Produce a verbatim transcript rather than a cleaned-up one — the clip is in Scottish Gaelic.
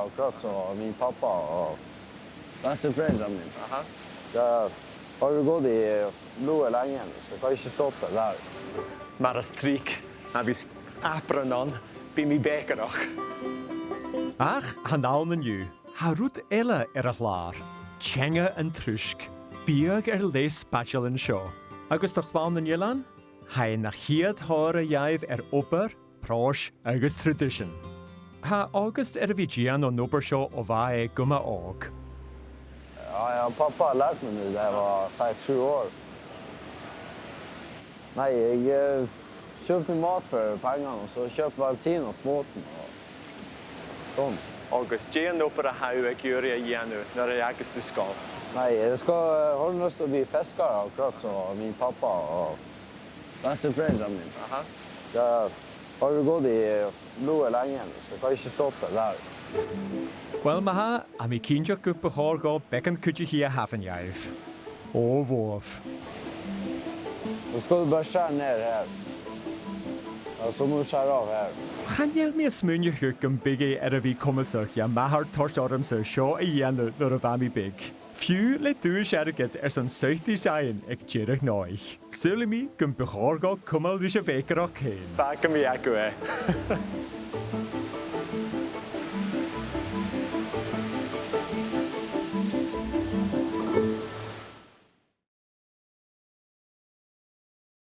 Akkurat som min pappa og besteforeldrene mine. Aha. Det har det gått i blodet lenge, så jeg kan ikke stoppe der. Mar as tric a bhios apron ann, bidh mi bèicearach. Ach chan ann an-diugh, tha rud eile air a' chlàr, Teanga an Truisg, biadh air leth spaideil an seo. Agus do Chlann nan Eilean, tha e na chiad thòir a dh'fhalbh air obair, pròis agus traidisean. Tha August air a bhith a' dèanamh an obair seo o bha e gu math òg. Ja, ja, pappa lærte meg det da jeg var seks-sju år. Nei, jeg eh, kjøpte mat for pengene, og så kjøpte bensin og båten og sånn. Agus dè an obair a tha thu ag iarraidh a dhèanamh nuair a dh'fhàgas tu sgoil? Nei, jeg skal, eh, har lyst til å bli fisker, akkurat som min pappa og besteforeldrene mine. Aha. Det har det gått i blodet lenge, så jeg kan ikke stoppe der. Uill, ma-thà, tha mi cinnteach gum bu chòir dhomh beagan cuideachaidh a thabhann dhaibh. O, bhobh. Så skal du bare skjære ned her. Ja, så må du skjære av her. Chan eil mi a' smaoineachadh gum biodh e air a bhith comasach dha m' athair toirt ormsa seo a dhèanamh nuair a bha mi beag. Fiù 's le duais airgid airson suiteis fhaighinn aig deireadh an oidhche. Saoilidh mi gum bu chòir dhomh cumail ris a' bhèicearachd fhèin. Fàgaidh mi agaibh e.